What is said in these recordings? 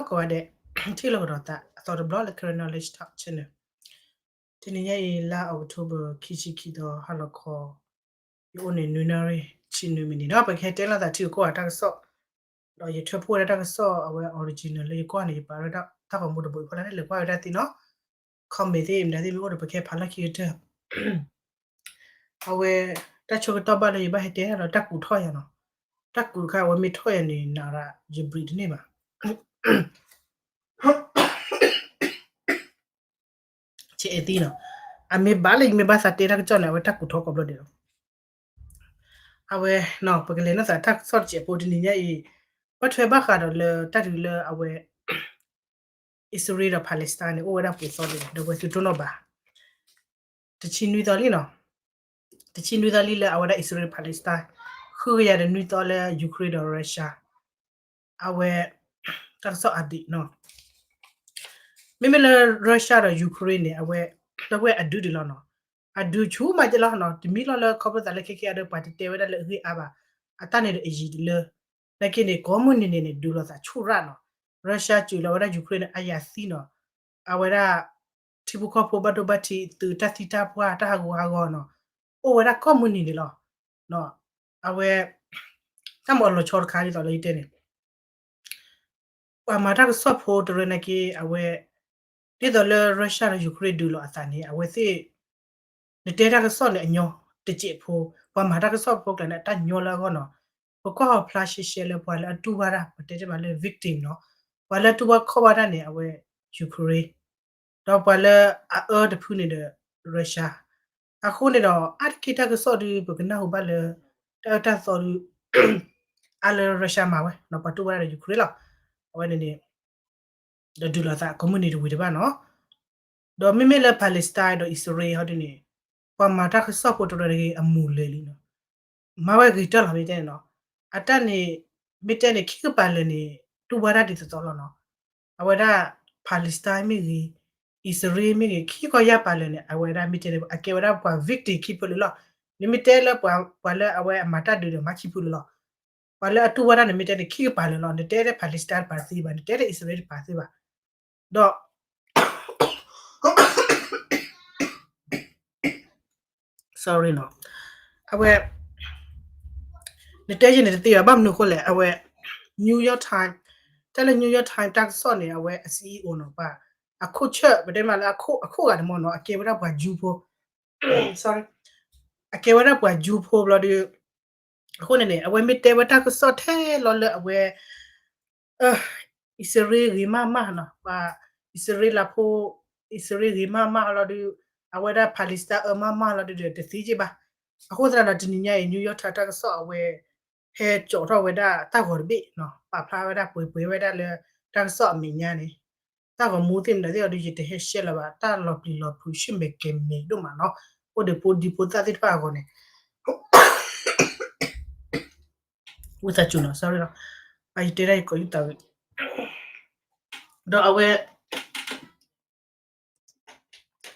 ကိးဂၤဒဲး ထံၣ်လိာ်ကဒီးသးအသီတဘျီလၢ Karen Knowledge Talk Channel. တနံၤညါအံၤ လါအီးကထိဘၢၣ် ခံဆံခံသီ ဟါလီၤခီ ယအိၣ်န့ၣ်နွံနၣ်ရံၣ် ဆံနွံမံးနံးနီၤ. ပကဟဲတဲလိာ်သးထံကီၢ်တၢ်ကစီၣ် ဒီးယထွဲဖှိၣ်ဝဲဒၣ်တၢ်ကစီၣ်အဝဲ original လၢယကွၢ်န့ၣ် ယပာ်ဝဲဒၣ်တၢ်ဂီၤမူတဘိအံၤ ဖီလာ်န့ၣ် လဲၤကွၢ်ဝဲဒၣ်သ့နီၤ. comment သ့ၣ်မတၤသ့ၣ်မ့ၢ်အိၣ်ဒီး ပကဟဲဖးလီၢ်ခံကတၢၢ်. အဝဲ တၢ်ဆၢကတီၢ်ဘၣ်လၢယဘၣ်ဟဲတဲဒီးတၢ်ကူးထီၣ်ယၤနီၤ. တၢ်ကူးတခါ အဝဲမ့ၢ်ထီၣ်ယၤန့ၣ် နးရၣ် ယဘြံးတန့ၢ်ဘၣ် ဆဲးအဲၣ်သံနီၤ. အမ့ၢ်ဘၣ်လၢယမ့ၢ်ဘၣ်သးတဲတၢ်ကစီၣ်န့ၣ် အဝဲတၢ်ကူးထီၣ်ကိးဘျီဒဲးလီၤ. အဝဲ ပကလဲၤနီၢ်သးတၢ်ကစီၣ်တစဲးဖိတနံၤညါအံၤ ဘၣ်ထွဲဘၣ်ဃးဒီးလၢတၢ်ဒုးလၢအဝဲ အံၣ်စရ့လးဒီး Palestine န့ၣ် အိၣ်ဝဲဒၣ်ပှဲၤသီဒဲး ဒီးပှဲၤသုးတိၢ်နီၣ်ဘၣ် တဆံနွံသီလံနီၤ. တဆံနွံသီလံလၢအဝဲဒၣ်အံၣ်စရ့လး Palestine ဃုကယၤဒီးနွံသီလၢ Ukraine ဒီး Russia အဝဲ တၢ်ကစီၣ် update နီၤ. မ့မ့ၢ်လၢ Russia ဒီး Ukraine န့ၣ် အဝဲ လၢဝဲအဒုးဒံးလီၤနီၤ. အဒုးဆူၣ်မးကဲလီၤနီၤ. တမံၤလီၤလၢခီဖျိသးလၢခဲကဲအဒၢး ပှၤတတဲဝဲဒၣ်လၢအဂ့ၢ်အါဘၣ်. အတၢ်န့ၣ်ဒီးအယံၤတလၢ နာ်က့န့ၣ် ကိးမုၢ်နံၤန့ၣ်န့ၣ် ဒုးလိာ်သးဆူၣ်ရၣ်နီၤ. Russia စၢၤလီၤဝဲဒၣ် Ukraine န့ၣ် အယၤသံနီၤ. အဝဲဒၣ် ထံဖိကီၢ်ဖိဘၣ်ဒိဘၣ်ထံး သုးတၢ်သံတၢ်ပှၢ် တၢ်ဟးဂူာ်ဟးဂီၤနီၤ အိၣ်ဝဲဒၣ်ကိးမုၢ်နံၤန့ၣ်လီၤ. အဝဲ တၢ်မၤအလီၤဆီတခါဒ်သိးလၢယတဲန့ၣ် ပှၤမၤတၢ်ကစီၣ်ဖိတရၢနာ်က့ အဝဲ ဒ်သိးလၢ Russia ဒီး Ukraine ဒုးလိာ်အသးန့ၣ် အဝဲသ့ၣ် နတဲတၢ်ကစီၣ်န့ၣ်အညီတစဲးဖိ ပှၤမၤတၢ်ကစီၣ်ဖိကျါန့ၣ် အတၢ်ညီလၢအဂီၢ်နီၤ. ပကွၢ်ဟီဖျါရှဲရှဲလၢပှၤလၢအတူၢ်ဘၣ်တၢ် ပတဲတ့ၢ်မးလၢ victim နီၤ. ပှၤလၢအတူၢ်ဘၣ်ခီၣ်ဘၣ်တၢ်န့ၣ် အဝဲ Ukraine ဒီးပှၤလၢအအၢတဖုန့ၣ်ဒီး Russia အဃိန့ၣ်ဒီး အါတက့ၢ်တၢ်ကစီၣ်ဒုး ပကနၢ်ဟူဘၣ်လၢ တၢ်အၢတၢ်သီဒုး အါလၢ Russia မၤဝဲနီၤ ပှၤတူၢ်ဘၣ်တၢ်ဒီး Ukraine လီၤ. အဝဲန့ၣ်န့ၣ် ဒီးဒုးလိာ်သးကိးမုၢ်နံၤတဝံၤတဘၣ်နီၤ. ဒီးမ့မ့ၢ်လၢ Palestine ဒီးအံၣ်စရ့လးဟီဒ်န့ၣ် ပှၤမၤတၢ်ကစီၣ်ဖိတရၢတဂ့ၤ အမူၤလၢာ်လံနီၤ. မၤဝဲဂ့ၤတၢၢ်လီၤ မ့ၢ်တဲန့ၣ်နီၤ. အတၢ်န့ၣ် မ့ၢ်တဲန့ၣ် ခံကပၤလၢာ်န့ၣ် တူၢ်ဘၣ်တၢ်ဒ်သိးသိးလီၤနီၤ. အဝဲဒၣ် Palestine မ့ၢ်ဂ့ၤ အံၣ်စရ့လးမ့ၢ်ဂ့ၤ ခံကီၢ်ယၢ်ပၤလၢာ်န့ၣ် အဝဲဒၣ်မ့ၢ်တဲန့ၣ် အကဲဝဲဒၣ်ပှၤ victim ခံဖုလၢာ်လီၤ. နမ့ၢ်တဲလၢပှၤ ပှၤလၢအဝဲအမၤတၢ်ဒုးဒီးမၤခံဖုလၢာ်လီၤ. ပှၤလၢအတူၢ်ဘၣ်တၢ်န့ၣ် မ့ၢ်တဲန့ၣ် ခံကပၤလၢာ်လီၤ. နတဲတဲ Palestine တပၤတသ့ဘၣ် နတဲတဲ အံၣ်စရ့လးတပၤတသ့ဘၣ်. ဒီး sorry နီၤ အဝဲ နတဲယဲန့ၣ်တသ့ဘၣ် ဘၣ်မနုၤအဃိလဲၣ် အဝဲ New York Times တၢ်လၢ New York Times တၢ်ကစီၣ်န့ၣ် အဝဲအ CEO နီၤ ပှၤ အခိၣ်ဆၢၣ် ပတဲမးလၢအခိၣ်အဂၤန့ၣ်မ့ၢ်နီၤ အကဲဝဲဒၣ်ပှၤ Jew ဖိ sorry အကဲဝဲဒၣ်ပှၤ Jew ဖိဘျီဒီး အဃိန့ၣ်န့ၣ် အဝဲမ့ၢ်တဲဝဲတၢ်ကစီၣ်ထဲလီၤလၢအဝဲ အံၣ်စရ့လးဂ့ၤမးမးနီၤ ပှၤအံၣ်စရ့လးဖိ အံၣ်စရ့လးဂ့ၤမးမးလီၤဒီး အဝဲဒၣ် Palestine အၢမးမးလီၤဒီး တသ့က့ဘၣ်. အဃိသတးဒီး တနံၤညါအံၤ New York Times တၢ်ကစီၣ်အဝဲ ဟဲကၠီးထီၣ်ဝဲဒၣ်တၢ်ဂီၤတဘ့ၣ်နီၤ ပာ်ဖျါဝဲဒၣ်ပှဲၤပှဲၤဝဲဒၣ်လၢ တၢ်ကစီၣ်အမဲာ်ညါန့ၣ် တၢ်ဂီၤမူသ့ၣ်မတၤသ့ၣ်အီၤဒီး ယတဟဲရှဲလၢၤဘၣ် တၢ်လီၤပျံၤလီၤဖုး ဆူၣ်မဲာ်ကဲၤမဲာ်ဒိၣ်မးနီၤ အိၣ်ဒီးဖိဒံဖိသၣ်သ့ၣ်တဖၣ်အဂီၢ်န့ၣ် ဝံသးစူၤနီၤ sorry နီၤ ယတဲဒၣ်ယကိးယုၢ်သးဝံၤ ဒီးအဝဲ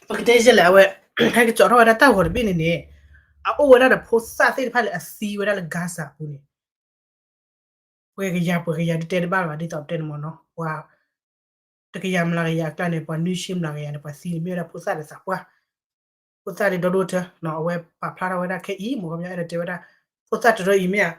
ပကတဲယဲလဲၣ် အဝဲ ဟဲကကၠီးထီၣ်ဝဲဒၣ်တၢ်ဂီၤတဘ့ၣ်န့ၣ်န့ၣ် အအိၣ်ဝဲဒၣ်ဒီးဖိသၣ်သ့ၣ်တဖၣ်လၢအသံဝဲဒၣ်လၢ Gaza အပူၤန့ၣ် ပှဲၤကယၤပှဲၤကယၤဒုးတဲတဘၣ်ဘၣ် ဒ်သိးပတဲန့ၣ်မ့ၢ်နီၤ ပှၤ တကယၤမျးကယၤအကျါန့ၣ် ပှၤနွံဆံမျးကယၤန့ၣ် ပှၤသံန့ၣ်မ့ၢ်ဝဲဒၣ်ဖိသၣ်ဒီးသးပှၢ် ဖိသၣ်ဒီးဒီဒိၣ်ထၢ အဝဲပာ်ဖျါထီၣ်ဝဲဒၣ်ခဲအံၤ မ့ၢ်ကီမ့ၢ်အဲၣ်ဒိးတဲဝဲဒၣ် ဖိသၣ်တရၢအံၤမ့ၢ်ဧါ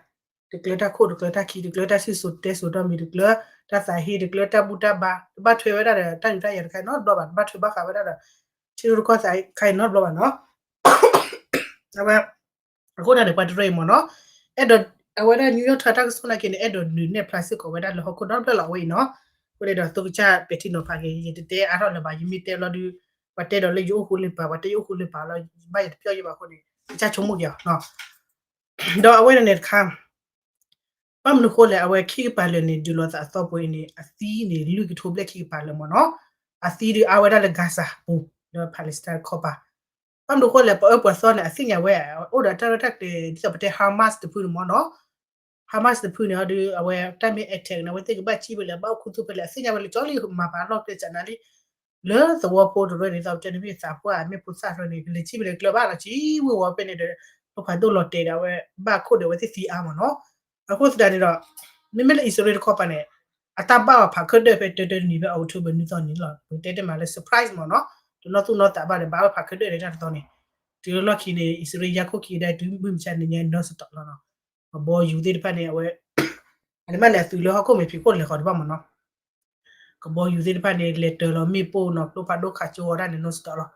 တကျၢတၢ်ခိၣ် တကျၢတၢ်ခံ တကျၢတၢ်စံၣ်စိၤတဲစိၤဒီမံၤ တကျၢတၢ်သးဟ့ တကျၢတၢ်ဘူၣ်တၢ်ဘါ တဘၣ်ထွဲဝဲဒၣ်ဒီး တၢ်ဒုးတၢ်ယၤတခါအံၤနီတဘျီဘၣ် တဘၣ်ထွဲဘၣ်ဃးဝဲဒၣ်ဒီး ထံရူၢ်ကီၢ်သဲးခါအံၤနီတဘျီဘၣ်နီၤ အဝဲ အဃိသတးန့ၣ် ပှၤတရၢအံၤမ့ၢ်နီၤ အဲၣ်ဒိး အဝဲဒၣ် New York Times တၢ်ကစီၣ်နာ်က့န့ၣ် အဲၣ်ဒိးဒုးနဲၣ်ဖျါစ့ၢ်ကီးဝဲဒၣ်လၢဟီၣ်ခိၣ်ဒီဖျၢၣ်လီၤအဝဲအံၤနီၤ အဃိန့ၣ်ဒီး သုကစၢ်ပဲာ်ထံနီၤဖးက့ၤ ယတတဲအါထီၣ်လၢၤဘၣ် ယမ့ၢ်တဲဘျီဒုး ပှၤတဲဒီးလၢယအိၣ်ဃူလၢပၤ ပှၤတဲယအိၣ်ဃူလၢပၤလီၤ ဘၣ်ယတပျီၢ်ယဘၣ်အဃိန့ၣ် ကစၢ်ဆိကမိၣ်က့ၤအီၤ ဒီးအဝဲန့ၣ်န့ၣ်တခါ ဘၣ်မနုၤဃိလဲၣ် အဝဲခံကပၤလၢာ်န့ၣ် ဒုးလိာ်သးအသီပှဲၤအံၤန့ၣ် အသံန့ၣ် လွံၢ်ကထိဘျဲၣ်ခံကပၤလၢာ်မ့ၢ်နီၤ အသံဒုးအါဝဲဒၣ်လၢ Gaza ပူၤ လၢ Palestine ခီပၤ ဘၣ်မနုၤဃိလဲၣ် ပှၤအၢပှၤသီန့ၣ် အသ့ၣ်ညါဝဲ အိၣ်ဒီးတၢ်ရဲၣ်တၢ်ကျဲၤ ဒ်သိးပတဲ Hamas တဖုန့ၣ်မ့ၢ်နီၤ Hamas တဖုန့ၣ်အီၤဒုး အဝဲတၢ်မ့ၢ် attack န့ၣ် အဝဲသ့ၣ်ကဘၣ်စံးဝဲလၢ ဘၣ်အိၣ်ခူသူၣ်ဖဲလဲၣ် အသ့ၣ်ညါဝဲလၢ ကၠီလံမၤပာ်လီၢ်ကျဲစးနါလံ လၢသဝီဖိတရၢန့ၣ် ဒ်သိးပတဲန့ၣ်မ့ၢ်သးပှၢ် မ့ၢ်ဖိသၣ်တရၢန့ၣ် ကလဲၤစံးဝဲလၢကျၢၤဘၣ်လီၤ စံးဝ့ၤဝီၤဖဲန့ၣ်ဒီး ပှၤဒိၣ်လီၤတဲာ်ဒီး အဝဲဘၣ်ခိၣ်ဒီး အဝဲသ့ၣ်သံအါမ့ၢ်နီၤ အဃိသတးန့ၣ်ဒီး မ့မ့ၢ်လၢအံၣ်စရ့လးတခီပၤန့ၣ် အတၢ်ဘၣ်အီၤဖးခၢၣ်ဒၢၣ်ဖဲတၢတၢတနံၤဖဲ October နွံသီန့ၣ်လီၤ. ပတဲတဲမးလၢ surprise မ့ၢ်နီၤ, တနီၣ်သူၣ်နီၣ်သးဘၣ်ဒီး ဘၣ်ဝဲဖးခၢၣ်ဒၢၣ်န့ၣ်တၢ်တသီန့ၣ်, တုၤလၢလီၢ်ခံန့ၣ် အံၣ်စရ့လးယၤခိၣ်ခံကဒါ တုၤမုၢ်မဆါန့ၣ်ညါနီၢ်စတီးလီၤနီၤ. ကဘီယူၤသ့ၣ်တဖၣ်န့ၣ် အဝဲ အန့ၣ်မးန့ၣ် အသုးလၢဟီၣ်ခိၣ်မဲာ်ဖံးခိၣ်လဲၤဃီၤတဘၣ်မ့ၢ်နီၤ. ကဘီယူၤသ့ၣ်တဖၣ်န့ၣ် လဲၤတၢၤလီၤမ့ၣ်ပိၢ်နီၤ, ကျိဖးဒိၣ်ခးကၠိဝဲဒၣ်န့ၣ်နီၢ်စတီးလီၤ.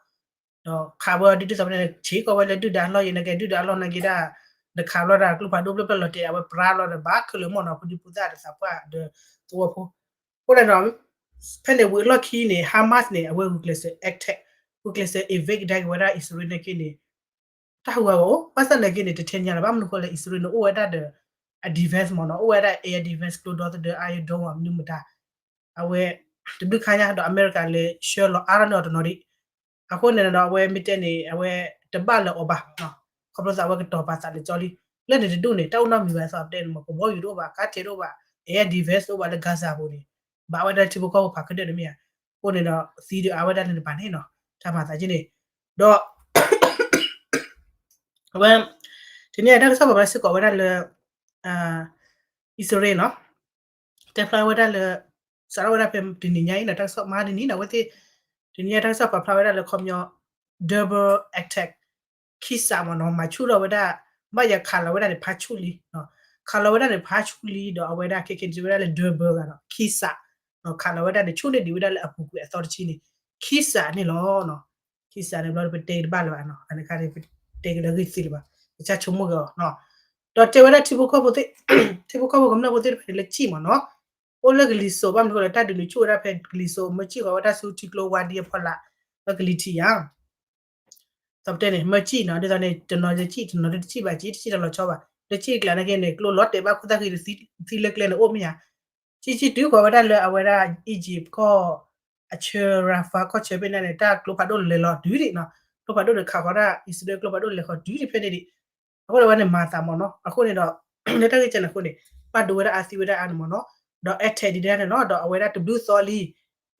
ဒီးခးဝဲအီၤဒ်သိးဖဲန့ၣ် ဆံးကီးဝဲလၢဒုၣ်ဒါအလီၢ်ယဲန့ၣ်ကဲ ဒုၣ်ဒါအလီၢ်နာ်က့ဒၣ်, နခးဘျီဒီးကျိဖးဒိၣ်ဖျၢၣ်ဖျၢၣ်လီၤတဲာ် အဝဲပြါလီၤဒီးဘၣ်ခဲလၢာ်မ့ၢ်နီၤ, ဖုဒံဖိသၣ်ဒီးသးပှၢ်ဒီးသဝီဖိ. အဃိန့ၣ်ဒီး ဖဲန့ၣ်ဝံၤအလီၢ်ခံန့ၣ် Hamas န့ၣ် အဝဲဂုာ်ကျဲးစၢး attack, ဂုာ်ကျဲးစၢး evict ကဒါက့ၤဝဲဒၣ်အံၣ်စရ့လးနာ်က့န့ၣ် တၢ်ဟူးဂဲၤအိၣ် ဘၣ်ဆၣ်နာ်က့န့ၣ် တထဲညါလၢၤဘၣ်, မနုၤဃိလဲၣ် အံၣ်စရ့လးန့ၣ် အိၣ်ဝဲဒၣ်ဒီး အ defense မ့ၢ်နီၤ, အိၣ်ဝဲဒၣ် air defense ကျိဒီသဒၢ Iron Dome မနုၤမတၤ, အဝဲ တဘျုးခါညါဒီး အမဲရကၤလဲၤဆှၢလီၤအါထီၣ်န့ၢ်အီၤတနီၤဒံး. အဃိန့ၣ်ဒီး အဝဲမ့ၢ်တဲန့ၣ် အဝဲတဘၣ်လၢၤအီၤဘၣ်, ခီဖျိသးအဝဲကတီၤပာ်သးလၢကၠီလံ, လၢန့ၣ်တဒူၣ်န့ၣ် တၢ်အိၣ်နီတမံၤဘၣ်သီတဲန့ၣ်မ့ၢ် ကဘီယူၤတအိၣ်ဘၣ်, ကါထဲးတအိၣ်ဘၣ်, air defense တအိၣ်ဘၣ်လၢ Gaza ပူၤန့ၣ်, ဘၣ်ဝဲဒၣ်ထံဖိကီၢ်ဖိဖးခၢၣ်ဒၢၣ်န့ၣ်မ့ၢ်ဧါ. အဃိန့ၣ်ဒီး သံဒီးအါဝဲဒၣ်လၢနပၤန့ၣ်နီၤ, တၢ်မၤသးက့န့ၣ်, ဒီး အဝဲ တနံၤအံၤတၢ်ကစီၣ်ပာ်ဖျါစ့ၢ်ကီးဝဲဒၣ်လၢ အံၣ်စရ့လးနီၤ, တဲဖျါဝဲဒၣ်လၢ စးထီၣ်ဝဲဒၣ်ဖဲတနံၤညါအံၤနီၤ တၢ်ကစီၣ်မၤတနံၤနီၤ အဝဲသ့ၣ် တနံၤအံၤတၢ်ကစီၣ်ပာ်ဖျါဝဲဒၣ်လၢခီပညီ double attack ခံစးမ့ၢ်နီၤ မၤဆူၣ်ထီၣ်ဝဲဒၣ် ဘၣ်ယၤခးလီၤဝဲဒၣ်န့ၣ် ဖးဆူၣ်လံ, ခးလီၤဝဲဒၣ်န့ၣ် ဖးဆူၣ်လံဒီးအဝဲဒၣ်ခဲကဲန့ၣ် စံးဝဲဒၣ်လၢ double ဂၤဒီး ခံစး, ခးလီၤဝဲဒၣ်န့ၣ် ဆူၣ်န့ၢ်ဒံးဝဲဒၣ်လၢအပူၤကွံာ်အသီတဆံန့ၣ် ခံစးန့ၣ်လီၤ. ခံစးန့ၣ်ဘျီပတဲတဘၣ်လၢၤဘၣ်နီၤ အန့ၣ်ခါန့ၣ် ပတဲက့ၤလၢအဂ့ၢ်တသ့လၢၤဘၣ်, ပကဆိကမိၣ်က့ၤအီၤ, ဒီးတဲဝဲဒၣ်ထံဖိကီၢ်ဖိသ့ၣ်, ထံဖိကီၢ်ဖိကမျၢၢ်ဖိသ့ၣ်တဖၣ်န့ၣ် လၢကံၣ်မ့ၢ်နီၤ, အိၣ်လၢကလံၤစိး ဘၣ်မနုၤဃိလၢတၢ်ဒုးန့ၣ်ဆူၣ်ဝဲဒၣ်ဖဲကလံၤစိး မၢကံၣ်ဃီဝဲဒၣ်ဆူထံကျိဝါဒံအဖီလာ်, လၢကလံၤထံးဧါ သီပတဲန့ၣ် မၢကံၣ်နီၤ ဒ်သိးန့ၣ် တနီၤတကံၣ် တနီၤတကံၣ်ဘၣ်ကံၣ် တကံၣ်တလီၤဆီဘၣ် တကံၣ်ကျါန့ၣ်က့န့ၣ် ကျိလီၤတဲာ်ဘၣ်ခိၣ်သၣ်ဃံ သံလၢကျဲန့ၣ်အိၣ်မ့ၢ်ဧါ, ကံၣ်ကံၣ်တုၤဃီၤဝဲဒၣ်လၢအဝဲဒၣ် Egypt ကီၢ် အဆၢ Rafah ကီၢ်ဆၢဖဲန့ၣ်န့ၣ် တၢ်ကျိဖးဒိၣ်လဲၤလီၤတုၤဒံးနီၤ, ကျိဖးဒိၣ်န့ၣ်ခးဃီၤဒၣ် အံၣ်စရ့လးကျိဖးဒိၣ်လဲၤဃီၤတုၤဒံးဖဲန့ၣ်ဒံး, အဃိဒီးဝဲန့ၣ်မၤသးမ့ၢ်နီၤ, အဃိန့ၣ်ဒီး လၢတၢ်ဂ့ၢ်ကဲန့ၣ်အဃိန့ၣ် ဘၣ်ဒိဝဲဒၣ်အါသံဝဲဒၣ်အါန့ၣ်မ့ၢ်နီၤ, ဒီး attack ဒံးဒၣ်န့ၣ်လီၤ ဒီးအဝဲဒၣ်တဘျုးသီ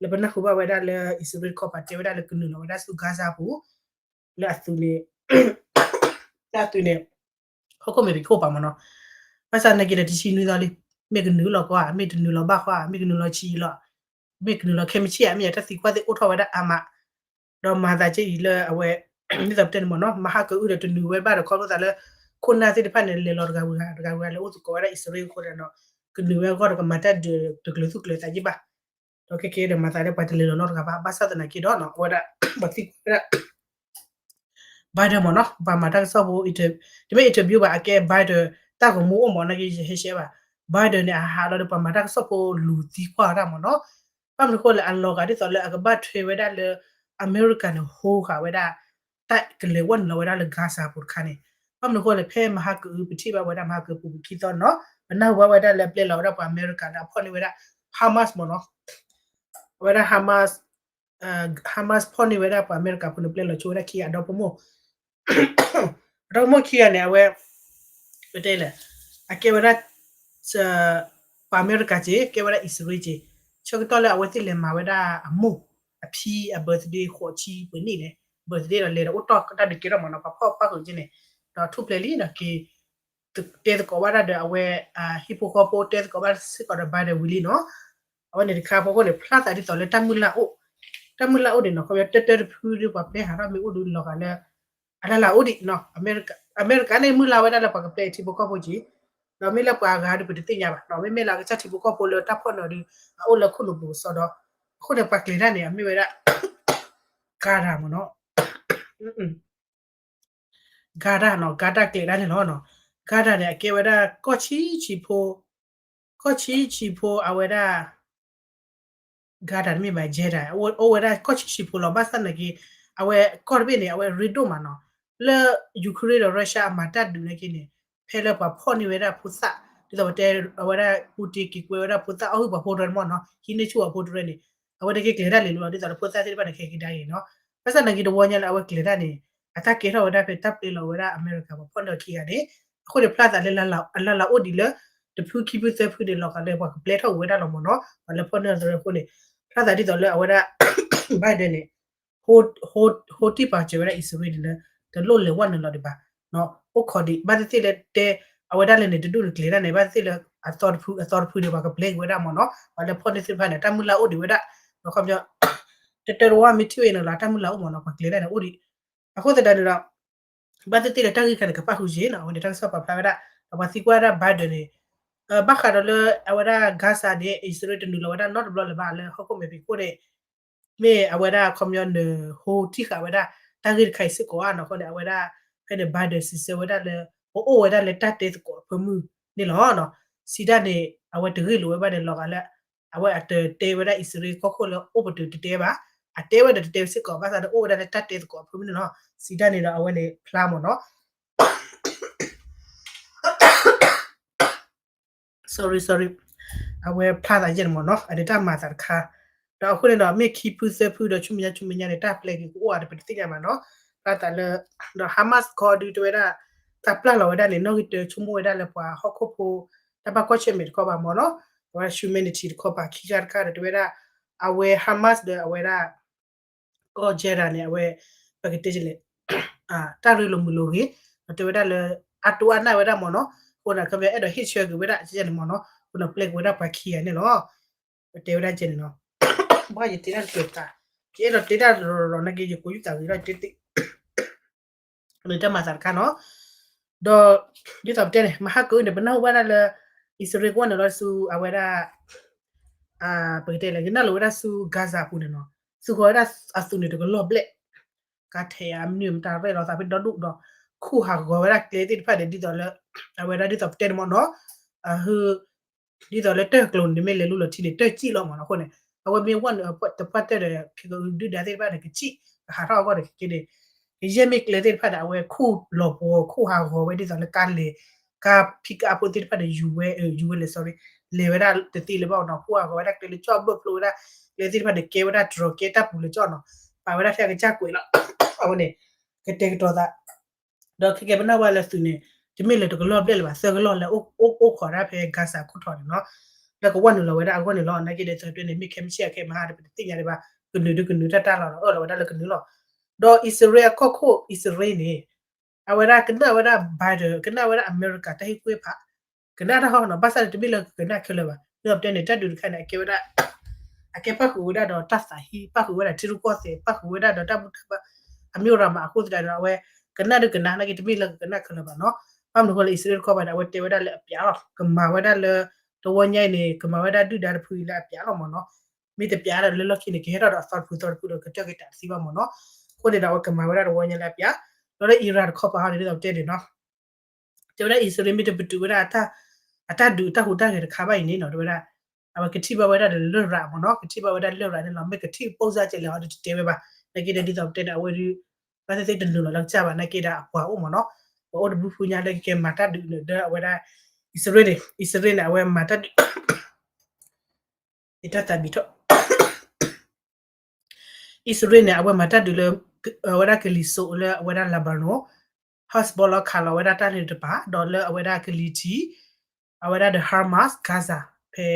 လံ လၢပနၢ်ဟူဘၣ်ဝဲဒၣ်လၢ အံၣ်စရ့လးတခီပၤ တဲဝဲဒၣ်လၢကနုာ်လီၤဝဲဒၣ်ဆူ Gaza ပူၤ လၢအသုးန့ၣ် လၢအသုးန့ၣ် ဟီၣ်ခိၣ်မဲာ်ဖံးခိၣ်ပၤမ့ၢ်နီၤ, ဘၣ်ဆၣ်နာ်က့ဒီးတဆံနွံသီလံ, မ့ၢ်ကနုာ်လီၤကီဧါ မ့ၢ်တနုာ်လီၤဘၣ်ဃီဧါ မ့ၢ်ကနုာ်လီၤဆံးလီၤ, မ့ၢ်ကနုာ်လီၤခဲမုၢ်ဆ့ၣ်ဧါ မ့ၢ်ယတၢ်သံကွၢ်သ့ၣ်အိၣ်ထီၣ်ဝဲဒၣ်အါမး, ဒီးမၤသးက့အံၤလၢအဝဲ ဒ်သိးပတဲန့ၣ်မ့ၢ်နီၤ မဟါကအုဒီးတနုာ်ဝဲဘၣ်ဒီးခီဖျိသးလၢ ခိၣ်နၢ်သ့ၣ်တဖၣ်န့ၣ် လဲၤလီၤတဂၤဝံၤတဂၤ တဂၤဝံၤတဂၤ လဲၤအိၣ်သကိးဝဲဒၣ်အံၣ်စရ့လးအဃိဒီး ကနုာ်ဝဲအဂီၢ်ဒီးကမၤတၢ်ဒုးတကျၢၤသူၣ်ကျၢၤသးက့ဘၣ်, ဒီးခဲကဲဒီးမၤသးလၢပှၤတလဲၤလီၤနီတဂၤဘၣ် ဘၣ်ဆၣ်သနာ်က့ဒီး အဝဲဒၣ် ပှၤသံကွၢ်ဝဲဒၣ် Biden မ့ၢ်နီၤ ပှၤမၤတၢ်ကစီၣ်ဖိ တမ့ၢ် interview ဘၣ် အကဲ Biden တၢ်ဂီၤမူအိၣ်မ့ၢ်နီၤ ကဟဲရှဲဘၣ် Biden န့ၣ် အဟးလီၤဒီးပှၤမၤတၢ်ကစီၣ်ဖိလူၤသံကွၢ်ဝဲဒၣ်မ့ၢ်နီၤ ဘၣ်မနုၤဃိလဲၣ် အလီၤဂာ်ဒ်သိးလၢအကဘၣ်ထွဲဝဲဒၣ်လၢ အမဲရကၤန့ၣ် ဟိဃာ်ဝဲဒၣ် တၢ်ကလဲၤဝဲနုာ်လီၤဝဲဒၣ်လၢ Gaza ပူၤတခါန့ၣ် ဘၣ်မနုၤဃိလဲၣ် ဖဲမဟါကအု ပထံၣ်ဘၣ်ဝဲဒၣ်မဟါကအုပူၤခံသီနီၤ ပနၢ်ဟူဘၣ်ဝဲဒၣ်လၢအပျဲလီၤဝဲဒၣ်ပှၤအမဲရကၤလၢအဖီၣ်န့ၢ်ဝဲဒၣ် Hamas မ့ၢ်နီၤ အဝဲဒၣ် Hamas Hamas ဖီၣ်န့ၢ်ဝဲဒၣ်ပှၤအမဲရကၤဖိန့ၣ် ပျဲလီၤဆိဝဲဒၣ်ခံဂၤဒီဖိမိၢ် အဒီမိၢ်ခံဂၤန့ၣ် အဝဲ ပတဲလဲၣ် အကဲဝဲဒၣ် ပှၤအမဲရကၤက့ ကဲဝဲဒၣ်အံၣ်စရ့လးက့ ဆၢကတီၢ်လၢအဝဲသ့ၣ်လဲၤမၤဝဲဒၣ်အမိၢ် အဖံအ birthday ဃိးဆံပှဲၤနံၣ်န့ၣ် birthday ဒီးလဲၤဒီးအိၣ်တီၢ်တၢ်ဒုးကဲထီၣ်မ့ၢ်နီၤ ပှၤဖီၣ်ပၣ်ဃုာ်က့န့ၣ် ဒီးထူၣ်ဖျဲးလံဒီးက့ၤ တဲသကိးဘၣ်တၢ်ဒီးအဝဲ ဟံၣ်ဖိဃီဖိတဲသကိးဘၣ်စ့ၢ်ကီးဒီး Biden ဝံၤလံနီၤ အဝဲန့ၣ်တခါအဖီခိၣ်န့ၣ် ဖျါသးဒ်သိးလၢတၢ်မုၢ်လၢ်အိၣ် တၢ်မုၢ်လၢ်အိၣ်န့ၣ်နီၤ ခီဖျိတၢ်တၢတဖုဒီးပှၤပျဲဟးထီၣ်မ့ၢ်အိၣ်ဒီးလီၤဂာ်လၢ အလၢ်လၢ်အိၣ်ဒံးနီၤ အမဲရကၤန့ၣ် မုၢ်လၢ်ဝဲဒၣ်လၢပှၤကပျဲထံဖိကီၢ်ဖိက့ ဒီးမ့ၢ်လၢပှၤဂၤဒီးပတသ့ၣ်ညါဘၣ်နီၤ မ့မ့ၢ်လၢအကစၢ်ထံဖိကီၢ်ဖိလၢတၢ်ဖီၣ်န့ၢ်ဒီး အအိၣ်လၢခိၣ်နူာ်ပူၤကစီဒီ အဃိန့ၣ်ပှၤကျဲၤတၢ်န့ၣ် အမ့ၢ်ဝဲဒၣ် Gaza မ့ၢ်နီၤ Gaza နီၤ Gaza ကျဲၤတၢ်န့ၣ်လီၤနီၤ Gaza န့ၣ် အကဲဝဲဒၣ်ကီၢ်ဆံးဆံးဖိ ကီၢ်ဆံးဆံးဖိအဝဲဒၣ် Gaza တမ့ၢ်ဘၣ် Jeddah အိၣ်ဝဲဒၣ်ကီၢ်ဆံးဆံးဖိလီၤ ဘၣ်ဆၣ်နာ်က့ အဝဲကီၢ်တဘ့ၣ်န့ၣ် အဝဲရ့ဒိၣ်မးနီၤ လၢ Ukraine ဒီး Russia အမၤတၢ်ဒုးနာ်က့န့ၣ် ဖဲလၢပှၤဖီၣ်န့ၢ်ဝဲဒၣ်ဖိသၣ် ဒ်သိးပတဲအဝဲဒၣ် Putin က့ၤကွဲဝဲဒၣ်ဖိသၣ်အီၣ်ဟုၣ်ပှၤဖိတရၢန့ၣ်မ့ၢ်နီၤ ဟံးန့ၢ်ဆူၣ်ပှၤဖိတရၢန့ၣ် အဝဲတက့ၤကျဲၤတၢ်လံၤလီၤ ဒ်သိးလၢဖိသၣ်သ့ၣ်တဖၣ်န့ၣ် ခဲကဒါက့ၤနီၤ ဘၣ်ဆၣ်နာ်က့တဝီညါလၢအဝဲကျဲၤတၢ်န့ၣ် အတၢ်ကဲထီၣ်ဝဲဒၣ်ဖဲတၢ်ပျဲလီၤဝဲဒၣ်အမဲရကၤပှၤဖီၣ်န့ၢ်အခံဂၤန့ၣ် အဃိန့ၣ်ဖျါသးလၢအလၢ်လၢ်အိၣ်ဒံးလၢ တဖုခံဖုသၢဖုန့ၣ် လီၤဂာ်လၢပှၤကပျဲထီၣ်ဝဲဒၣ်လီၤမ့ၢ်နီၤ ပှၤလၢဖီၣ်န့ၢ်အီၤတရၢအဃိန့ၣ် ဖျါသးဒ်သိးလၢအဝဲဒၣ် Biden န့ၣ် ဟိတံၢ်ပာ်စၢၤဝဲဒၣ်အံၣ်စရ့လးန့ၣ်လၢ တလိၣ်လဲၤဝဲနုာ်လီၤဒံးဘၣ် အိၣ်ခိးဒံး ဘၣ်သ့ၣ်သ့ၣ်လၢတဲ အဝဲဒၣ်လၢန့ၣ် တဒူၣ်န့ၣ်ကျဲၤတၢ်န့ၣ် ဘၣ်သ့ၣ်သ့ၣ်လၢ အသီတဖု အသီတဖုန့ၣ် ပှၤကပျဲက့ၤဝဲဒၣ်မ့ၢ်နီၤ, ပှၤလၢဖီၣ်န့ၢ်သ့ၣ်တဖၣ်န့ၣ် တၢ်မုၢ်လၢ်အိၣ်ဒံးဝဲဒၣ်, ဒီးခီပညီ တတၢတဝါမ့ၢ်ထံၣ်ဝဲန့ၣ်လီၤ တၢ်မုၢ်လၢ်အိၣ်မ့ၢ်နီၤ ပှၤကျဲၤဒၣ်န့ၣ်အိၣ်ဒံး, အဃိသတးန့ၣ်ဒီး ဘၣ်သ့ၣ်သ့ၣ်ဒီးတၢ်ဂ့ၢ်ခါန့ၣ် ကပၣ်ဃုာ်ယ့ၣ်နီၤ, အဝဲန့ၣ်တၢ်ကစီၣ်ပာ်ဖျါဝဲဒၣ်, ဒီးပှၤသံကွၢ်ဝဲဒၣ် Biden န့ၣ် ဘၣ်ဃးဒီးလၢအဝဲဒၣ် Gaza န့ၣ် အံၣ်စရ့လးတနုာ်လီၤဝဲဒၣ်နီတဘျီလၢၤဘၣ် လၢဟီၣ်ခိၣ်မဲာ်ဖံးခိၣ်န့ၣ်, မ့ၢ်အဝဲဒၣ်ခီပညီနဟိထံၣ်ဃာ်ဝဲဒၣ် တၢ်ဂ့ၢ်တခါအံၤစ့ၢ်ကီးဧါနီၤ, အဃိန့ၣ် အဝဲဒၣ် ဖဲန့ၣ် Biden စံးဆၢဝဲဒၣ်လၢ ပအိၣ်ဝဲဒၣ်လၢတၢ်တဲသကိးအဖၢမုၢ်န့ၣ်လီၤ. စံးတၢ်န့ၣ် အဝဲတဂ့ၢ်လိာ်ဝဲဘၣ်န့ၣ် လီၤဂာ်လၢ အဝဲအတတဲဝဲဒၣ်အံၣ်စရ့လးကီၢ်ခိၣ်လၢအိၣ်ပတုာ်တတဲဘၣ်, အတဲဝဲဒီးတတဲဝဲစ့ၢ်ကီး ဘၣ်ဆၣ်ဒီးအိၣ်ဝဲဒၣ်လၢတၢ်တဲသကိးအဖၢမုၢ်န့ၣ်လီၤ. စံးတၢ်န့ၣ်ဒီး အဝဲန့ၣ်ဖျါမ့ၢ်နီၤ sorry sorry, အဝဲဖျါသးယဲၢ်န့ၣ်မ့ၢ်နီၤ, အဒုးတၢ်မၤသးတခါ, ဒီးအဃိန့ၣ်ဒီး မ့ၢ်ခံဖုသၢဖုဒီး ဆူမဲာ်ညါဆူမဲာ်ညါန့ၣ် တၢ်ပျဲက့ၤကအိၣ်ဧါဒီး ပတသ့ၣ်ညါဘၣ်နီၤ, ဖျါသးလၢ, ဒီး Hamas ကီဒုးတဲဝဲဒၣ်, တၢ်ပျၢ်လီၤဝဲဒၣ်န့ၣ် နီၣ်ဂံၢ်တၢဆိကမိၣ်ဝဲဒၣ်လၢပှၤဟီၣ်ခိၣ်ဖိ, တၢ်ဘၣ်ကွၢ်ဆၢၣ်မဲာ်တခီဘၣ်မ့ၢ်နီၤ, အဝဲ humanity တခီဘၣ် ခံခါတခါဒီးတဲဝဲဒၣ်, အဝဲ Hamas ဒီးအဝဲဒၣ် ကီၢ် Jeddah န့ၣ် အဝဲ, ပကတဲလဲၣ်, တၢ်ရ့လိာ်မုာ်လိာ်ဂ့ၤ, ဒီးတဲဝဲဒၣ်လၢ, အတိအနၢ်ဝဲဒၣ်မ့ၢ်နီၤ, အဃိန့ၣ် ကဘၣ်အဲၣ်ဒိးဟ့ၣ်ဆၢက့ၤဝဲဒၣ်ကဲန့ၣ်မ့ၢ်နီၤ, အဃိန့ၣ်ပျဲက့ၤဝဲဒၣ်ပှၤခံဂၤန့ၣ်လီၤ, ပတဲဝဲဒၣ်ကဲန့ၣ်နီၤ, ဘၣ်ယတဲတၢ်တကဲသး, ယအဲၣ်ဒိးတဲတၢ်ရီၤရီၤနာ်က့ ယကိးယူၢ်သးဂ့ၤဒီးတဲသ့ အဒုးတၢ်မၤသးတခါနီၤ, ဒီး, ဒ်သိးပတဲန့ၣ် မဟါကၢန့ၣ် ပနၢ်ဟူဘၣ်ဒၣ်လၢ, အံၣ်စရ့လးကဝီၤန့ၣ်လီၤဆူအဝဲဒၣ်, ပကတဲလဲၣ် ကနၣ်လိာ်ဝဲဒၣ်ဆူ Gaza အပူၤန့ၣ်နီၤ, သုးဃီၤဝဲဒၣ်အသုးန့ၣ်တကလီၢ်ဘျဲၣ်, ကါထဲးအမနုၤမတၤရဲၣ်လီၤသးဖဲဒီဒူၣ်ဒီး, ခူၣ်ဟးဂီၤဝဲဒၣ်ကျဲသ့ၣ်တဖၣ်န့ၣ် ဒ်သိးလၢ, အဝဲဒၣ်ဒ်သိးပတဲန့ၣ်မ့ၢ်နီၤ, အဟ ဒ်သိးလၢတၢ်ကျိၤန့ၣ်မ့ၢ်လဲၤလူလီၤထံန့ၣ် တၢ်စံၣ်လီၤမ့ၢ်နီၤအဃိန့ၣ်, အဝဲမ့ၢ်ဝဲနုာ်တပှၢ်တၢၢ်ဒီး ခဲကအုဒုၣ်ဒါသ့ၣ်တဖၣ်ဒီးကစံၣ်, ကဟးထီၣ်အဂီၢ်ဒီးကက့န့ၣ်, ကယဲၢ်မ့ၢ်ကျဲသ့ၣ်တဖၣ်ဒီး အဝဲခူၣ်လီၤပှီၤ ခူၣ်ဟးဂီၤဝဲဒ်သိးလၢကါလဲၤ, ကါဖံးကါဖိသ့ၣ်တဖၣ်ဒီး ယူၤဝဲ, ယူၤဝဲလဲၤ sorry, လဲၤဝဲဒၣ်တသ့လၢၤဘၣ်နီၤ, ခူၣ်ဟးဂီၤဝဲဒၣ်ကျဲလၢကၠီၣ်ဘၢၣ်ဖျိဝဲဒၣ်, ကျဲသ့ၣ်တဖၣ်ဒီးကဲဝဲဒၣ်တြီၤကဲတၢ်ပူၤလၢကၠီၣ်နီၤ, ပာ်ဝဲဒၣ်ထဲအကစၢ်ကွဲးလီၤ, အဝဲန့ၣ်, ကတဲာ်ကတီၤသး ဒီးခဲကဲပနၢ်ဟူဘၣ်လၢသုးန့ၣ်, တမ့ၢ်လၢတကလီၢ်ဘျဲၣ်လၢၤဘၣ် သၢကလီၢ်လၢအိၣ်ခိးဒၣ်ဖဲ Gaza ခိၣ်ထီၣ်န့ၣ်နီၤ, လၢကဝဲနုာ်လီၤဝဲဒၣ်အဂီၢ်န့ၣ်လီၤ, နာ်က့ဒီးသုးတန့ၣ် မ့ၢ်ခဲမုၢ်ဆ့ၣ်အခဲမဟါဒီး ပတသ့ၣ်ညါဒံးဘၣ်, ကနုာ်ဒုကနုာ်တၢ်တၢ်လီၤဒီး အၢၣ်လီၤဝဲဒၣ်လၢကနုာ်လီၤ, ဒီးအံၣ်စရ့လးအကီၢ်ခိၣ် အံၣ်စရ့လးန့ၣ်, အဝဲဒၣ်ကနၣ်ဝဲဒၣ် Biden ကနၣ်ဝဲဒၣ်အမဲရကၤတၢ်ဟ့ၣ်ကူၣ်ဟ့ၣ်ဖး, ကနၣ်တၢ်ဟီနီၤ, ဘၣ်ဆၣ်န့ၣ် တမ့ၢ်လၢကကနၣ်ခဲလၢာ်ဘၣ်, ဒ်သိးပတဲန့ၣ် တၢ်ဒုးတခါန့ၣ် အကဲဝဲဒၣ် အကဲပၣ်ဃုာ်ဝဲဒၣ်ဒီးတၢ်သးဟံၣ်, ပၣ်ဃုာ်ဝဲဒၣ်ထံရူၢ်ကီၢ်သဲး, ပၣ်ဃုာ်ဝဲဒၣ်ဒီးတၢ်ဘူၣ်တၢ်ဘါ, အမ့ၢ်အိၣ်ရၤမးအဃိသတးဒီး အဝဲကနၣ်ဒုကနၣ် နာ်က့တမ့ၢ်လၢကကနၣ်ခဲလၢာ်ဘၣ်နီၤ, ဘၣ်မနုၤဃိလၢအံၣ်စရ့လးတခီဘၣ်န့ၣ် အဝဲတဲဝဲဒၣ်လၢအပျးလီၤ, ကမၤဝဲဒၣ်လၢ, တဝီညါအံၤန့ၣ် ကမၤဝဲဒၣ်ဒုၣ်ဒါတဖုအံၤလၢအပျးလီၤမ့ၢ်နီၤ, မ့ၢ်တပျးဒီးလၢလီၢ်ခံန့ၣ် ကဟဲထီၣ်ဒီးအသီတဖုသီတဖုဒီးကတၢၢ်က့ၤတၢ်တသ့ဘၣ်မ့ၢ်နီၤ, အဃိန့ၣ်ဒီးအဝဲကမၤဝဲဒၣ်တဝီညါလၢအပျး, ဒီးလၢ Iran တခီပၤဟီန့ၣ် ဒ်သိးပတဲန့ၣ်နီၤ တဲဝဲဒၣ်အံၣ်စရ့လးမ့ၢ်တပတုာ်ဝဲဒၣ်, အတၢ်ဒုးတၢ်ဟူးတၢ်ဂဲၤတခါဘၣ်အံၤန့ၣ်နီၤ တဲဝဲဒၣ်, အဝဲကထံၣ်ဘၣ်ဝဲဒၣ်ဒီးလရာ်မ့ၢ်နီၤ, ကထံၣ်ဘၣ်ဝဲဒၣ်လရာ်န့ၣ်လီၤ, မ့ၢ်ကထံၣ်ပိၢ်စၢ်ကဲလဲၣ်ဟီဒီးတတဲဝဲဘၣ်, နာ်က့ဒီးဒ်သိးပတဲန့ၣ် အဝဲဒုး, ဘၣ်သ့ၣ်သ့ၣ်တနုာ်လီၤလၢကစၢ်ဘၣ် နာ်က့ဒီးအပှၤအိၣ်မ့ၢ်နီၤ, ပှၤအိၣ်တဘျုးဖုညါလၢကကဲမၤတၢ်ဒုးန့ၣ်ဒီးအဝဲဒၣ်, အံၣ်စရ့လးန့ၣ် အံၣ်စရ့လးန့ၣ် အဝဲမၤတၢ်ဒုး ယတၢ်သးဘံးထီၣ် အံၣ်စရ့လးန့ၣ် အဝဲမၤတၢ်ဒုးလၢ, အဝဲဒၣ်ကလံၤစိးလၢအဝဲဒၣ် Lebanon, Hezbollah ခးလီၤဝဲဒၣ်တၢ်လၢတပၤ, ဒီးလၢအဝဲဒၣ်ကလံၤထံး, အဝဲဒၣ်ဒီး Hamas Gaza ဖဲ,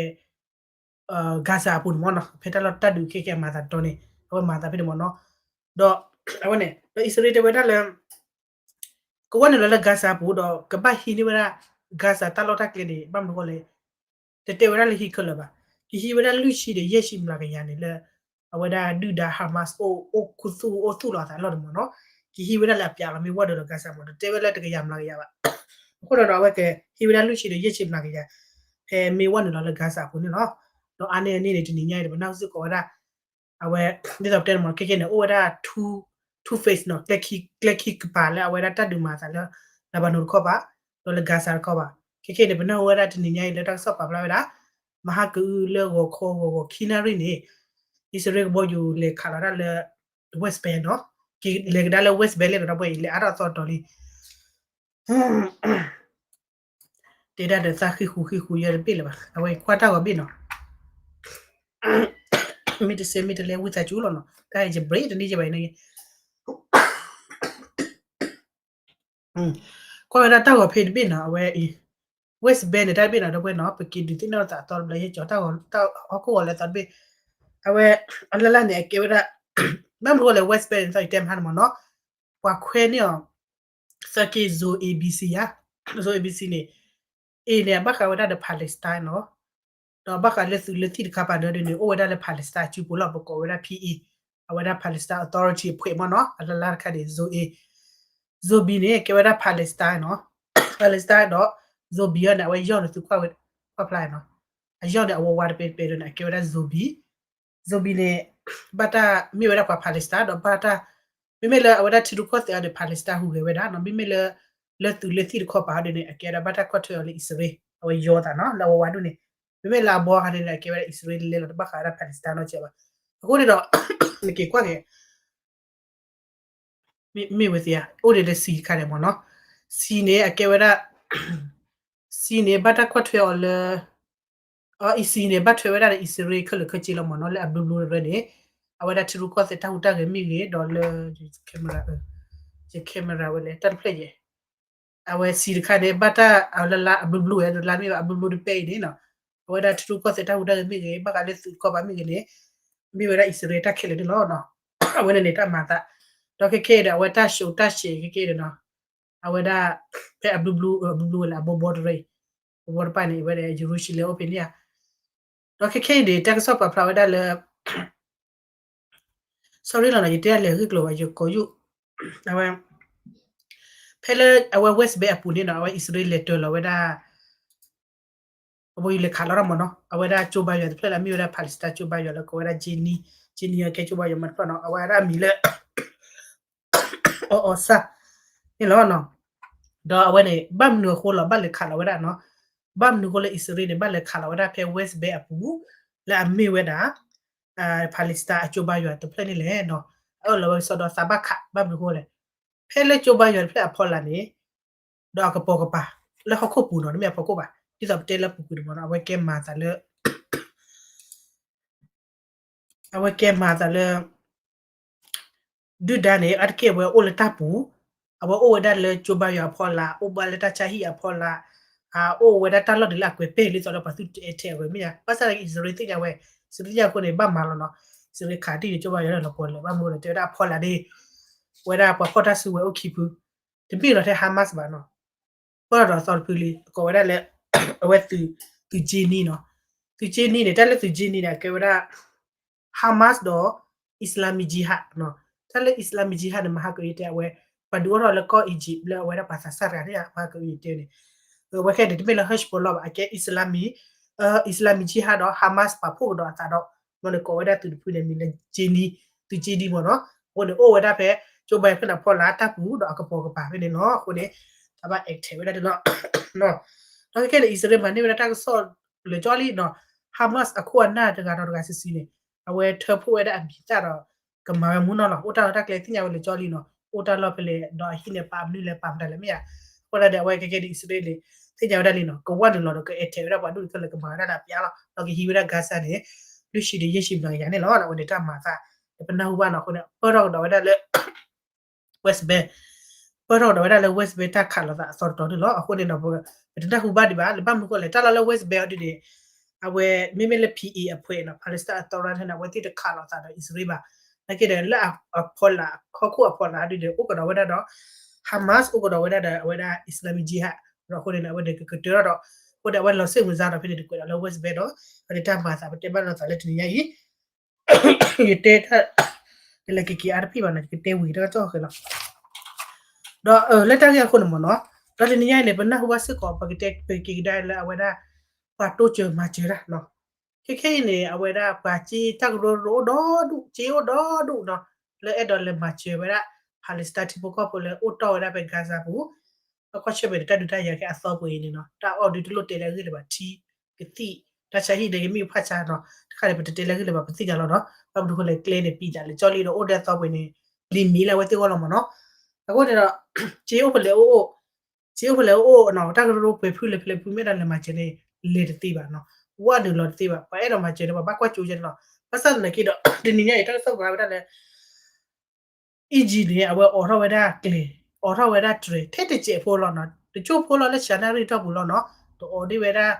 Gaza အပူၤန့ၣ်မ့ၢ်နီၤ, ဖဲတၢ်လီၢ်တၢ်ဒုးခဲကဲအမၤသးတီန့ၣ် အဝဲမၤသးဖဲန့ၣ်မ့ၢ်နီၤ, ဒီး, အဝဲန့ၣ် ဒီးအံၣ်စရ့လးတဲဝဲဒၣ်လၢ ကဝဲနုာ်လီၤလၢ Gaza ပူၤဒီး ကဘၣ်ဟံးန့ၢ်ဝဲဒၣ် Gaza တၢ်လီၢ်တၢ်ကျဲန့ၣ် ဘၣ်မနုၤဃိလဲၣ်, တတဲဝဲဒၣ်လၢဟံးခဲလၢာ်ဘၣ်, ကဟံးဝဲဒၣ်လွံၢ်ဆံဒီးယဲၢ်ဆံမျးကယၤန့ၣ်လၢ, အဝဲဒၣ်ဒုၣ်ဒါ Hamas အိၣ်ခူသူၣ်အိၣ်သူၣ်လီၤအသးအလီၢ်န့ၣ်မ့ၢ်နီၤ, ကဟံးဝဲဒၣ်လၢအပျးလီၤ မ့ၢ်ဝဲဒၣ်ဒီး Gaza မ့ၢ် တတဲဝဲလၢတကယၤမျးကယၤဘၣ်, အဃိဒီးအဝဲကဟံးဝဲဒၣ်လွံၢ်ဆံဒီးယဲၢ်ဆံမျးကယၤ, ဖဲမ့ၢ်ဝဲနုာ်လီၤလၢ Gaza အပူၤန့ၣ်လီၤ, ဒီးအါန့ၢ်အန့ၣ်န့ၣ် တနံၤညါအံၤဒီး ပနၢ်ဟူစ့ၢ်ကီးဝဲဒၣ် အဝဲ, ဒ်သိးပတဲန့ၣ်မ့ၢ် ခဲကဲန့ၣ် အိၣ်ဝဲဒၣ် two, two phase နီၤ, ကျဲခံကပၤလၢအဝဲဒၣ်တၢ်ဒုးမၤအသးလၢ Lebanon တခီပၤ, ဒီးလၢ Gaza တခီပၤ, ခဲကဲန့ၣ် ပနၢ်ဟူဝဲဒၣ်တနံၤညါအံၤလၢတၢ်ကစီၣ်ပာ်ဖျါဝဲဒၣ်, မဟါကအုလၢဂီၤခီဂီၤဂီၤခံနၣ်ရံၣ်န့ၣ်, အံၣ်စရ့လးကဘီယူၤလဲၤခးလီၤဒၣ်လၢ West Bank နီၤ, ကလဲၤကဒါလၢ West Bank လဲၣ်နီၤ ဒီပုၢ်ဝဲၢ်အံၤ လဲၤအါထီၣ်အသီတီၤလံ တဲဒၣ်ဒီးသးဃံဃူဃံဃူယဲတဘ့ၣ်လၢၤဘၣ်, အဝဲကွၢ်တၢ်ဂီၤဘ့ၣ်နီၤ, မ့ၢ်တစဲးမ့ၢ်တလဲၤဝံသးစူၤလီၤနီၤ, တၢ်ယ break တန့ၢ်ယဘၣ်အံၤန့ၣ်, ကွၢ်ဝဲဒၣ်တၢ်ဂီၤဖဲတဘ့ၣ်နီၤ, အဝဲအံၤ West Bank န့ၣ် တၢ်တဘ့ၣ်နီၤ ဒီပုၢ်ဝဲၢ်နီၤ, ပက့ၤဒုးသ့ၣ်နီၣ်သးအသီတဘျီ ယဲကၠီတၢ်ဂီၤ ဟီၣ်ခိၣ်ဂီၤလၢအသီတဘ့ၣ်, အဝဲ အလၢ်လၢ်န့ၣ် အကဲဝဲဒၣ်, ဘၣ်မနုၤဃိလဲၣ် West Bank န့ၣ် သီအံၤတဲမဟါန့ၣ်မ့ၢ်နီၤ, ပှၤခွဲးန့ၢ်အီၤ သၢက့ zone A B C ဧါ, zone A B C န့ၣ် အ့ၣ်န့ၣ် အဘၣ်ဃးဝဲဒၣ်ဒီး Palestine နီၤ, ဒီးဘၣ်ဃးလၢသုးလၢသံၣ်တခါပၤဒၢဒ်န့ၣ် အိၣ်ဝဲဒၣ်လၢ Palestine အစုပူၤလီၤ. ပကိးဝဲဒၣ် P A, အဝဲဒၣ် Palestine Authority အဖှဲးမ့ၢ်နီၤ, အလၢလၢတခါန့ၣ် Zoe, Zoe Bee န့ၣ် ကဲဝဲဒၣ် Palestine နီၤ, Palestine ဒီး Zoe Bee အီၤန့ၣ် အဝဲယီၢ်န့ၣ် သုကွၢ်ဖျါနီၤ, အယီၢ်န့ၣ် အဝဲဝါတပဲတပဲဒၣ်န့ၣ် အကဲဝဲဒၣ် Zoe Bee, Zoe Bee န့ၣ် ဘၣ်တၢ်မ့ၢ်ဝဲဒၣ်ပှၤ Palestine ဒီးဘၣ်တၢ်, မ့မ့ၢ်လၢအဝဲဒၣ်ထံရူၢ်ကီၢ်သဲးအီၤန့ၣ် Palestine ဟူးဂဲၤဝဲဒၣ်နီၤ, မ့မ့ၢ်လၢ လၢသုးလၢသံၣ်တခါပၤဒၣ်န့ၣ် အကဲဝဲဒၣ်ဘၣ်တၢ်ကွၢ်ထွဲအီၤလၢအံၣ်စရ့လး, အဝဲယီၢ်သးနီၤ, လၢအဝဲဝါဒၣ်န့ၣ်, မ့မ့ၢ်လၢအဘီခါန့ၣ် အကဲဝဲဒၣ်အံၣ်စရ့လးလဲၤလီၤ တဘၣ်ဃးဝဲဒၣ် Palestine နီတစဲးဘၣ်. အဃိန့ၣ်ဒီး နက့ၤကွၢ်က့ၤ မ့ၢ်ဝဲသ့ၣ်ဧါ, အိၣ်ဒံးလၢ C တခါန့ၣ်မ့ၢ်နီၤ, C န့ၣ် အကဲဝဲဒၣ် C န့ၣ် ဘၣ်တၢ်ကွၢ်ထွဲအီၤလၢ, အ C န့ၣ် ဘၣ်ထွဲဝဲဒၣ်လၢအံၣ်စရ့လးခဲလၢာ်ခဲဆ့လီၤမ့ၢ်နီၤ, လၢအဘျုးဘျုးတရၢန့ၣ်, အဝဲဒၣ်ထံရူၢ်ကီၢ်သဲးတၢ်ဟူးတၢ်ဂဲၤမ့ၢ်ဂ့ၤ ဒီးလၢ ယ camera, ယ camera ဝဲလဲၣ် တၢ်တဖျၢၣ်ယဲၢ်, အဝဲ C တခါန့ၣ် ဘၣ်တၢ်အလၢလၢအဘျုးဘျုးဝဲဒၣ်လၢမ့ၢ်ဘၣ် အဘျုးဘျုးတပဲအံၤန့ၣ်နီၤ, အဝဲဒၣ်ထံရူၢ်ကီၢ်သဲးတၢ်ဟူးတၢ်ဂဲၤမ့ၢ်ဂ့ၤ ဘၣ်ဃးလၢသုးတခါပၤမ့ၢ်ဂ့ၤန့ၣ်, မ့ၢ်ဝဲဒၣ်အံၣ်စရ့လးတၢ်ခဲလၢာ်န့ၣ်လီၤ. အဝဲန့ၣ်န့ၣ်တၢ်မၤသး, ဒီးခဲခဲအံၤဒီး အဝဲတၢ်ဆူးတၢ်ဆဲးခဲခဲအံၤဒီးနီၤ, အဝဲဒၣ် ဖဲအဘျုးဘျုး, အဘျုးဘျုးဝဲလၢအဘီဘီတရၢအံၤ, အဘီဘီတဖၣ်န့ၣ် အဝဲဒၣ် ယရူၤၡလ့ၣ်အိၣ်ဖဲန့ၣ်ဧါ, ဒီးခဲခဲအံၤန့ၣ် တၢ်ကစီၣ်ပာ်ဖျါဝဲဒၣ်လၢ sorry လီၤနီၤ, ယတဲလဲၤဂ့ၢ်ကျိၤဘၣ် ယကိးယုၢ်, အဝဲ ဖဲလၢအဝဲ West Bank အပူၤန့ၣ်နီၤ, အဝဲအံၣ်စရ့လးလဲၤတၢၤလီၤဝဲဒၣ် အဝဲလဲၤခးလီၤတၢ်မ့ၢ်နီၤ, အဝဲဒၣ်ကၠိဘါယွၤတဖျၢၣ်လၢအမ့ၢ်ဝဲဒၣ် Palestine ကၠိဘါယွၤလၢကိးဝဲဒၣ် Jenin, Jenin အကဲကၠိဘါယွၤမ့ၢ်တဖျၢၣ်နီၤ, အဝဲဒၣ်အမံၤလၢ အီၣ်အီၣ်စၢ် န့ၣ်လီၤ. ဒီးအဝဲန့ၣ် ဘၣ်မနုၤအဃိလီၤ ဘၣ်လဲၤခးလီၤဝဲဒၣ်နီၤ, ဘၣ်မနုၤအဃိလၢအံၣ်စရ့လးန့ၣ် ဘၣ်လဲၤခးလီၤဝဲဒၣ်ဖဲ West Bank အပူၤ လၢအမ့ၢ်ဝဲဒၣ် Palestine အကၠိဘါယွၤတဖျၢၣ်န့ၣ်လဲၣ်နီၤ, အအၢၣ်လီၤဝဲကစီဒီသးဘၣ်ခး ဘၣ်မနုၤအဃိလဲၣ်, ဖဲလၢကၠိဘါယွၤတဖျၢၣ်အဖီလာ်န့ၣ် ဒီးအကပိာ်ကပၤ လၢဟီၣ်ခိၣ်ပူၤနီၤ, တမ့ၢ်အဖီခိၣ်ဘၣ်, ဒ်သိးပတဲလၢပူၤကွံာ်န့ၣ်မ့ၢ်နီၤ, အဝဲကဲမၤသးလၢ အဝဲကဲမၤသးလၢ ဒုၣ်ဒါန့ၣ် အါတက့ၢ်အဝဲအိၣ်လၢတၢ်ပူၤ, အဝဲအိၣ်ဝဲဒၣ်လၢကၠိဘါယွၤအဖီလာ်, အိၣ်ဘၣ်လၢတၢ်ဆါဟံၣ်အဖီလာ်, အအိၣ်ဝဲဒၣ်တၢ်လီၢ်ဒ်လၢအကွဲးပဲာ်လံသိးဒီးပှၤသူၣ်တဲထဲးအဂီၢ်မ့ၢ်ဧါ, ဘၣ်ဆၣ်သနာ်က့ အံၣ်စရ့လးသ့ၣ်ညါဝဲ, အံၣ်စရ့လးသ့ၣ်ညါအဃိန့ၣ် ဘၣ်မၤလီၤနီၤ, အံၣ်စရ့လးခးတံၢ်န့ၣ် ကၠိဘါယွၤလီၤပှီၢ်လၢၤ ဘၣ်မနုၤလဲၣ် တဲဝဲဒၣ်အဖီလာ်န့ၣ် ဝဲဒၣ်ပှၤဖီၣ်တၢ်စုကဝဲၤအိၣ်ခံဖု, တမ့ၢ်လီၤထဲ Hamas ဘၣ်နီၤ, ပၢၢ်ထီၣ်ဒီးအသီတဖုလံ, အကိးဝဲဒၣ်လၢ အဝဲသုး သုး Jenin နီၤ, သုး Jenin န့ၣ် တၢ်လၢသုး Jenin န့ၣ် အကဲဝဲဒၣ် Hamas ဒီး Islamic Jihad နီၤ, တၢ်လၢ Islamic Jihad န့ၣ် မဟါကၢယတဲအဝဲ ပှၤဒုးအိၣ်ထီၣ်လၢကီၢ် Egypt လၢအဝဲဒၣ်ပှၤသးစၢ်တဂၤန့ၣ် မဟါကၢယတဲန့ၣ်, အဝဲခဲန့ၣ် တမ့ၢ်လၢ Hezbollah ဘၣ် အကဲ Islamic, Islamic Jihad ဒီး Hamas ပာ်ဖှိၣ်ကဒီးအသးဒီး မ့ၢ်န့ၣ်ကိးဝဲဒၣ်သုးတဖုန့ၣ် မံၤလၢ Jenin, သုး Jenin မ့ၢ်နီၤ, အဃိန့ၣ် အိၣ်ဝဲဒၣ်ဖဲ ကၠိဘါယွၤဖျၢၣ်န့ၣ်အဖီလာ်တၢ်ပူၤဒီးအကပိာ်ကပၤဖဲန့ၣ်လီၤ, အဃိန့ၣ် တၢ်ဘၣ် attack ဝဲဒၣ်န့ၣ်လီၤ, ဒီးခဲခဲန့ၣ် အံၣ်စရ့လးမၤန့ၢ်ဝဲဒၣ်တၢ်ကစီၣ်လၢာ်ကၠီလံနီၤ, Hamas အခိၣ်အနၢ်တဂၤဒီးတဂၤစုာ်စုာ်န့ၣ် အဝဲထၢဖှိၣ်ဝဲဒၣ်အမံၤသၣ်ဒီး ကမၤဝဲမူနီၤလီၤ, အိၣ်တၢ်လီၢ်တၢ်ကျဲသ့ၣ်ညါဝဲလၢာ်ကၠီလံနီၤ, အိၣ်တၢ်လီၢ်ဖဲလဲၣ် ဒီးအဟံၣ်န့ၣ်ပာ်မနုၤလဲၣ် ပာ်မတၤလဲၣ်မ့ၢ်ဧါ, အဃိန့ၣ်ဒီး အဝဲခဲခဲန့ၣ် အံၣ်စရ့လးသ့ၣ်ညါဝဲဒၣ်လံနီၤ, ကဝၢ်နုာ်လီၤဒီးက attack ဝဲဒၣ်ပှၤဒူၣ်တဖျၢၣ်လၢကမၤဝဲဒၣ်လၢအပျးလီၤ, ဒီးကဟံးဝဲဒၣ် Gaza န့ၣ် လွံၢ်ဆံဒီးယဲၢ်ဆံဘျီကယၤန့ၣ်လီၤ, အဝဲန့ၣ်တၢ်မၤသး ပနၢ်ဟူဘၣ်နီၤ, အဃိန့ၣ် ပၢၢ်ထီၣ်ကဒီးဝဲဒၣ်လၢ West Bank, ပၢၢ်ထီၣ်ကဒီးဝဲဒၣ်လၢ West Bank တၢ်ခးလိာ်သးအသီတတီၤန့ၣ်လီၤ, အဃိန့ၣ်ဒီး ပတနၢ်ဟူဘၣ်ဒံးဘၣ် လၢဘၣ်မနုၤအဃိလဲၣ်, တၢ်လီၢ်လၢ West Bank အီၤဒ်န့ၣ် အဝဲမ့မ့ၢ်လၢ P A အဖှဲးနီၤ, Palestine Authority န့ၣ် အဝဲသ့ၣ်တခးလိာ်သးဒီးအံၣ်စရ့လးဘၣ်, နာ်က့ဒီးလၢအဖီလာ် ဟီၣ်ခိၣ်အဖီလာ်ဒ်န့ၣ် အိၣ်ကဒီးဝဲဒၣ်ဒီး Hamas အိၣ်ကဒီးဝဲဒၣ်ဒီးအဝဲဒၣ် Islamic Jihad, ဒီးအဃိန့ၣ် အဝဲန့ၣ်ကကတၢၢ်ထီၣ်ဒီး အဃိန့ၣ် အဝဲလီၤစ့ၣ်မုၢ်စါဒီးဖဲန့ၣ်တကွဲးဒီးလၢ West Bank ဒီး အဝဲန့ၣ်တၢ်မၤသးပတဲဘၣ်လိာ်သးလၢတနံၤညါအံၤ ယတဲတၢ် ယလဲၤက့ၤက့ၤအါတဖံးဘၣ်နီၤ, ယကတဲဝံၤတၢ်ကစီၣ်ဃဲလီၤ. ဒီးလၢတၢ်ဂ့ၢ်အဃိန့ၣ်မ့ၢ်နီၤ, ဒီးတနံၤညါအံၤန့ၣ် ပနၢ်ဟူဘၣ်စ့ၢ်ကီး ပကတဲ ပက့ၤကဒါလၢအဝဲဒၣ် ပှၤတိစၢၤမၤစၢၤတၢ်နီၤ. ခဲခဲအံၤန့ၣ် အဝဲဒၣ်ပှၤစ့တၢ်ကရၢကရိအိၣ်ဒီဒူၣ်, စ့အိၣ်ဒီဒူၣ်နီၤ, လၢအဲၣ်ဒိးလဲၤမၤစၢၤဝဲဒၣ် Palestine ထံဖိကီၢ်ဖိလၢအိၣ်တီၢ်ဝဲဒၣ်ဖဲ Gaza ပူၤ အကွၢ်ဆၢၣ်မဲာ်ဒီးတၢ်ဒုးတၢ်ယၤက့ၤအသီပူၤအံၤန့ၣ်နီၤ, တၢ်အီၣ်ဒုးတလိၣ်တဲလၢအဂ့ၢ်လၢၤဘၣ်, ထံကသံၣ် တၢ်ဆါဟံၣ်န့ၣ် ကမ့ၢ်ဖၣ်ဆါနီၤ, တခါန့ၣ် ပတတဲလၢအဂ့ၢ်လၢၤဘၣ် ပသ့ၣ်ညါလီၤနီၤ, ဘၣ်မနုၤအဃိလဲၣ် ကျဲန့ၣ် ပံၤဒၣ်လၢကၠီလံဒီးအိၣ်ဒီးအသီပူၤန့ၣ် လံာ်မံၤလၢအဝဲသ့ၣ်အဂီၢ်လီၤမ့ၢ်နီၤ. အဃိန့ၣ်ဒီး စ့အိၣ်ဖဲလဲၣ်အိၣ်အိၣ်, စ့အိၣ်ဖဲလဲၣ်အိၣ်အိၣ်နီၤ, တၢ်ကရၢကရိပှဲၤဖုလဲၣ်ဖဲလဲၣ်ဖုမ့ၢ်ဒၣ်လဲၤမၤစၢၤန့ၣ် လဲၤတသ့ဘၣ်နီၤ, ဝဲနုာ်လီၤတသ့ဘၣ်, ပှၤအဲၣ်ဒိးမၤစၢၤန့ၣ် ပှၤဘၣ်ကွၢ်ကၠိကဲန့ၣ်လီၤ. ဘၣ်ဆၣ်သနာ်က့ဒီး တနံၤညါအံၤ တၢ်ကစီၣ်ပာ်ဝဲဒၣ်လၢ Egypt န့ၣ် အဝဲအိးထီၣ်ဝဲဒၣ်ကျဲ, အိးထီၣ်ဝဲဒၣ်တြဲၤ ထဲတစဲးဖိလီၤနီၤ, တကၠိၢ်ဖိလီၤလၢ Sinai ရံၣ်ထီၣ်ပူၤလီၤနီၤ, တအိးဒံးဝဲဒၣ်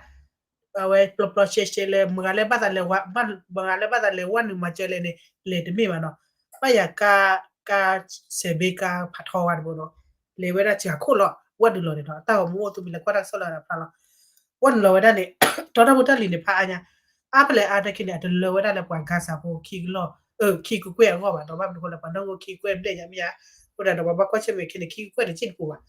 အဝဲပျီပျီရှဲရှဲလၢ မတၤဂၤလၢဘၣ်သးလဲၤဝါ, မတၤဂၤလၢဘၣ်သးလဲၤဝဲနုာ်မၤစၢၤလဲၣ်န့ၣ် လဲၤတမ့ၢ်ဘၣ်နီၤ, ဘၣ်ယၤကါ, ကါစဲးဘ့ကါဖးထီဝဲတဘိနီၤ, လဲၤဝဲဒၣ်စှၤခိၣ်လီၤ, ဝဲနုာ်လီၤန့ၣ်နီၤ, တၢ်ဂီၤမူအိၣ်သူမံၤလဲၤကွၢ်တၢ်ကစီၣ်လၢအဖျါလီၤ. ပှၤနုာ်လီၤဝဲဒၣ်န့ၣ် တီထီၣ်ဖိတၢ်လံၤန့ၣ် ဖးအါညါ အါဖဲလဲၣ်အါတက့ၢ်န့ၣ် အတလၢဝဲဒၣ်လၢပှၤ Gaza ဖိခံကလီၢ် ခံကကွဲၢ်အဂီၢ်ဘၣ်နီၤ. ဘၣ်မနုၤအဃိလဲၣ် ပှၤနီၣ်ဂိၢ်ခံကကွဲၢ်ဘျဲၣ်ညါမ့ၢ်ဧါ. အဃိသတးဒီး ပှၤဘၣ်ကွၢ်ဆၢၣ်မဲာ်ခဲန့ၣ် ခံကကွဲၢ်တစ့ၢ်တပူၤဘၣ်.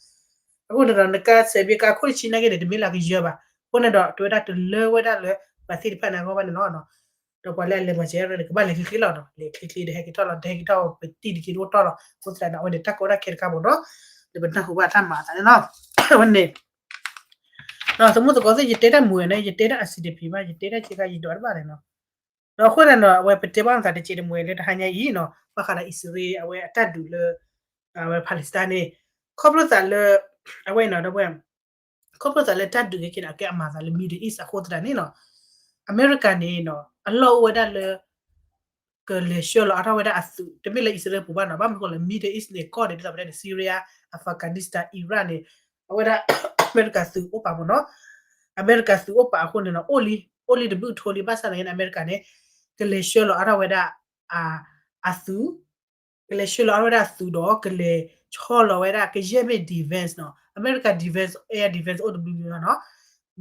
အဃိန့ၣ်ဒီး နကါစဲးဘ့ကါခိၣ်တဆံနာ်က့န့ၣ် တမ့ၢ်လၢကယၢဘၣ်. အဃိန့ၣ်ဒီး တဝဲဒၣ်တလၢဝဲဒၣ်လၢ ပှၤသ့ၣ်တဖၣ်န့ၣ်အဂီၢ်ဘၣ်န့ၣ်လီၤ. ဒီးပှၤလၢအလဲၤမၤစၢၤန့ၣ် ကဘၣ်လဲၤချ့ချ့လီၤနီၤ. လဲၤချ့ချ့ဒီးဟဲက့ၤထီၣ်လီၤ တဟဲက့ၤထီၣ် ပတံၢ်တက့ၤတအိၣ်တီၢ်လီၤ. အဃိသတးန့ၣ် အဝဲန့ၣ်တၢ်ကီတၢ်ခဲတခါမ့ၢ်နီၤ. လၢပနၢ်ဟူဘၣ်တၢ်မၤအသးန့ၣ်လီၤ. အဝဲန့ၣ် ဒီးသမူသကိးသ့ၣ် ယတဲတၢ်မုာ်န့ၣ် ယတဲတၢ်အဆံးတဖံးဘၣ် ယတဲတၢ်ဆံးခါယံၤဒီးတဘၣ်န့ၣ်နီၤ. ဒီးအဃိန့ၣ်နီၤ အဝဲပတဲဘၣ်သးတစဲးတမှဲၤလၢတဟါညါအံၤနီၤ ဘၣ်ဃးဒီးအံၣ်စရ့လး အဝဲအတၢ်ဒုးလၢ အဝဲ Palestine န့ၣ် ခီဖျိသးလၢ အဝဲနီၤ ဒီပုၢ်ဝဲၢ် ခီဖျိသးလၢတၢ်ဒုးခဲက့ၤန့ၣ် အကဲအမၤသးလၢ Middle East အဃိသတးန့ၣ်နီၤ အမဲရကၤန့ၣ်နီၤ အလီၢ်အိၣ်ဝဲဒၣ်လၢ ကလဲၤဆှၢလီၤအါထီၣ်ဝဲဒၣ်အသုး တမ့ၢ်လၢအံၣ်စရ့လးပူၤဘၣ်နီၤ ဘၣ်မနုၤဃိလဲၣ် Middle East န့ၣ် ကီၢ်န့ၣ် ဒ်သိးပတဲန့ၣ် Syria, Afghanistan, Iraq န့ၣ် အဝဲဒၣ် အမဲရကၤသုးအိၣ်ပာ်မ့ၢ်နီၤ အမဲရကၤသုးအိၣ်ပာ်အဃိန့ၣ်နီၤ အိၣ်လံ အိၣ်လံတဘျုးထိလံ ဘၣ်ဆၣ်သနာ်က့န့ၣ် အမဲရကၤန့ၣ် ကလဲၤဆှၢလီၤအါထီၣ်ဝဲဒၣ် အသုး ကလဲၤဆှၢလီၤအါထီၣ်ဝဲဒၣ်အသုးဒီး ကလဲၤဆီလီၤဝဲဒၣ် ကယဲၢ်မ့ၢ် defense နီၤ အမဲရကၤ defense, air defense အိၣ်တဘျုးဘျုးနီၤ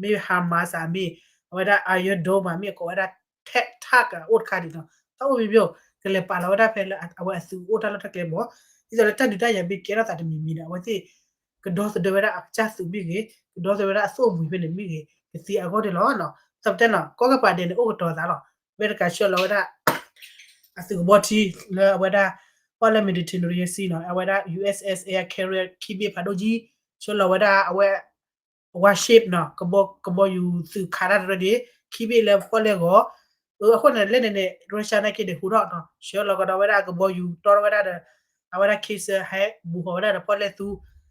မ့ၢ် HIMARS မ့ၢ် အဝဲဒၣ် Iron Dome မ့ၢ်အကိးဝဲဒၣ် Tech Tag အိၣ်တခါဒ်နီၤ တၢ်အိၣ်မ့ၢ်မ့ၢ် ကလဲၤပာ်လီၤဝဲဒၣ်ဖဲလၢအဝဲအသုးအိၣ်တၢ်လီၢ်တၢ်ကျဲမ့ၢ် ဒ်သိးလၢတၢ်ဒုးတၢ်ယၤမ့ၢ်ကဲထီၣ်သးတမံၤမံၤဒီး အဝဲသ့ၣ် ကဒီသဒၢဝဲဒၣ်အကစၢ်သုးမ့ၢ်ဂ့ၤ ကဒီသဒၢဝဲဒၣ်အသိၣ်အမှံၤဖဲန့ၣ်မ့ၢ်ဂ့ၤ ကသ့အဂီၢ်န့ၣ်လီၤ. သးပတဲနီၤ ကီၢ်ကပၤဒဲးန့ၣ် အိၣ်ကတီၤသးလီၤ အမဲရကၤဆှၢလီၤဝဲဒၣ် အသုးကဘီထံလၢအဝဲဒၣ် ပီၣ်လဲၣ် Mediterranean Sea နီၤ အဝဲဒၣ် USS Air Carrier ခံဘ့ၣ်ဖးဒိၣ်ကံ ဆှၢလီၤဝဲဒၣ်အဝဲ warship နီၤ ကဘီယူၤသုးခးတၢ်တရၢန့ၣ် ခံဘ့ၣ်လၢပီၣ်လဲၣ်ဂီၤ အဃိန့ၣ် လၢန့ၣ်န့ၣ် Russia နာ်က့န့ၣ် ဟူးထီၣ်နီၤ ဆှၢလီၤကဒီးဝဲဒၣ်ကဘီယူၤ တီထီၣ်ဝဲဒၣ်ဒီး အဝဲဒၣ် case ဟဲဘူးဃီၤဝဲဒၣ်ဒီးပီၣ်လဲၣ်သူ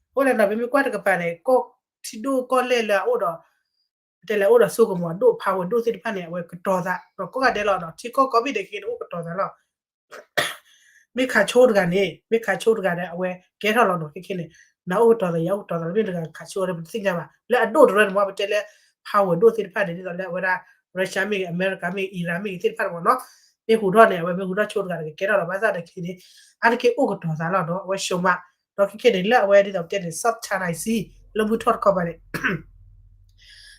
အဃိန့ၣ်နီၤ ပမ့ၢ်ကွၢ်တကပၤန့ၣ် ကီၢ်ထံဒိၣ်ကီၢ်လဲၢ်လၢအအိၣ်ဒီး တဲလဲၤအိၣ်ဒီးစိကမီၤဒိၣ် power ဒိၣ်သ့ၣ်တဖၣ်န့ၣ် အဝဲကတီၤသး ဒီးကိးဂၤဒဲးလီၤဒီး ထံကီၢ်ကိးဘ့ၣ်ဒဲးခဲန့ၣ် အိၣ်ကတီၤသးလီၤ မ့ၢ်ခးဆိတဂၤန့ၣ် မ့ၢ်ခးဆိတဂၤဒီး အဝဲကဲထီၣ်လီၤနီၤ ခဲခဲန့ၣ် နၤအိၣ်ကတီၤသး ယၤအိၣ်ကတီၤသး မ့ၢ်တဂၤခးဆိဒီး ပတသ့ၣ်ညါဘၣ် လၢအဒိၣ်တရၢန့ၣ်မ့ၢ် ပတဲလၢ power ဒိၣ်သ့ၣ်တဖၣ်န့ၣ် ဒ်သိးလၢအဝဲဒၣ် Russia မ့ၢ်ဂ့ၤ အမဲရကၤမ့ၢ်ဂ့ၤ Iran မ့ၢ်ဂ့ၤသ့ၣ်တဖၣ်တမ့ၢ်နီၤ မ့ၢ်ဟူးထီၣ်န့ၣ် အဝဲမ့ၢ်ဟူးထီၣ်ဆိတဂၤဒီး ကကဲထီၣ်လီၤ ဘၣ်ဆၣ်ဒီးခဲန့ၣ် အါတက့ၢ်အိၣ်ကတီၤသးလီၤနီၤ အဝဲ Showmap ဒီးခဲခဲန့ၣ် လၢအဝဲဒ်သိးပတဲန့ၣ် South China Sea လၢမုၢ်ထီၣ်တခီပၤန့ၣ်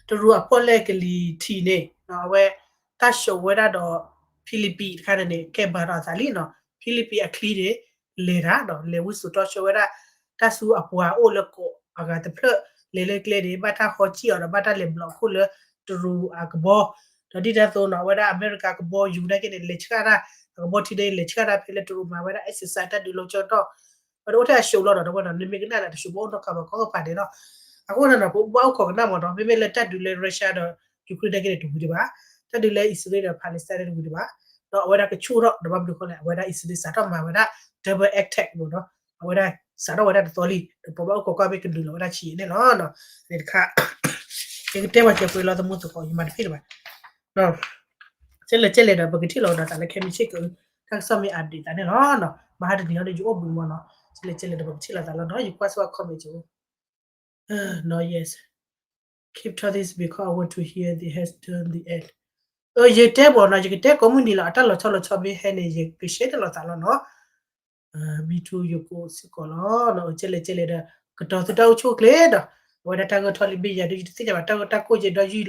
တရူးအပီၣ်လဲၣ်ကလံၤထံးန့ၣ် အဝဲ တၢ် show ဝဲဒၣ်ဒီး Philippines တခါန့ၣ်န့ၣ် ကဲဘၣ်ဒီးအသးလံနီၤ Philippines အချံန့ၣ် လဲၤတၢ်ဒီး လဲၤဝံစိာ်တီဆှၢဝဲဒၣ် တၢ်ဆူအပှၤအိၣ်လၢကီးအဂၤတဖျၢၣ် လဲၤလၢကျဲန့ၣ် ဘၣ်တၢ်ဟီကံၣ်အီၤဒီး ဘၣ်တၢ်လဲၤဘျီးခိၣ်လၢတရူးအကဘီ ဒီးဒ်တၢ်သိးနီၤ အဝဲဒၣ်အမဲရကၤကဘီယူၤနာ်က့န့ၣ် လဲၤဆှၣ်တၢ် အကဘီထံန့ၣ် လဲၤဆှၣ်တၢ်ဖဲလၢတရူးမၤဝဲဒၣ် exercise တၢ်ဒုးလီၤကၠီတီၢ် ပဒိၣ်ထဲအ show လီၤဒီး တဝဲနီၤ နမ့ၢ်ကနၣ်ဒီးတ show ဘၣ်အိၣ်နီတခါဘၣ် ကီၢ်ကပၤဒဲးလီၤ အဃိန့ၣ်နီၤ ပဘၣ်အိၣ်ခိးကနၣ်မ့ၢ်ဒီး မ့မ့ၢ်လၢတၢ်ဒုးလၢ Russia ဒီး Ukraine နာ်က့န့ၣ် တဝံၤဒံးဘၣ် တၢ်ဒုးလၢအံၣ်စရ့လးဒီး Palestine န့ၣ်တဝံၤဒံးဘၣ် ဒီးအဝဲဒၣ်ကဆူၣ်ထီၣ်ဒီး ဘၣ်မနုၤအဃိလဲၣ် အဝဲဒၣ်အံၣ်စရ့လးစးထီၣ်မၤဝဲဒၣ် double attack မ့ၢ်ဒီး အဝဲဒၣ်စးထီၣ်ဝဲဒၣ်တသီလံ ဒီးပဘၣ်အိၣ်ခိးကွၢ်မ့ၢ်ကနုာ်လီၤဝဲဒၣ်ဆံးန့ၣ်လီၤ န့ၣ်တခါ ယကတဲပှၤစဲးပှဲၤလီၤ သမူသကိး ယမၤတဖ့ၣ်လၢၤဘၣ် ကဲလဲၣ်ကဲလဲၣ်ဒီး ပကထံၣ်လိာ်ကဒီးသးလၢ ခဲမုၢ်ဆ့ၣ်က တၢ်ကစီၣ်မ့ၢ် update သးန့ၣ်လီၤနီၤ မဟါတနံၤဟီဒီး ယအိၣ်ဘှံးမ့ၢ်နီၤ ကဲလဲၣ်ကဲလဲၣ်ဒီး ပကထံၣ်လိာ်သးလီၤနီၤ ယကွၢ်စ့ၢ်ကီး comment ကၠိ No, yes. Keep talking because I want to hear the has done the end. ယတဲဘၣ်နီၤ ယကတဲကိးမုၢ်နံၤလီၤ အတၢ်လီၤဆီလီၤဆီမ့ၢ်ဟဲန့ၣ် ယက share တၢ်လိာ်သးလီၤနီၤ မံထူယကိးစ့ၢ်ကီးလီၤ ကဲလဲၣ်ကဲလဲၣ်ဒီး ကတီၤသုတၢ်အိၣ်ဆူၣ်အိၣ်ချ့ဒီး အဝဲဒၣ်တၢ်ဂၢၢ်ထီၣ်လံမ့ၢ်ယၤဒ်ယတသ့ၣ်ညါဘၣ် တၢ်ဂၢၢ်တၢ်ကျိၣ်ယဲဒီးယုၢ်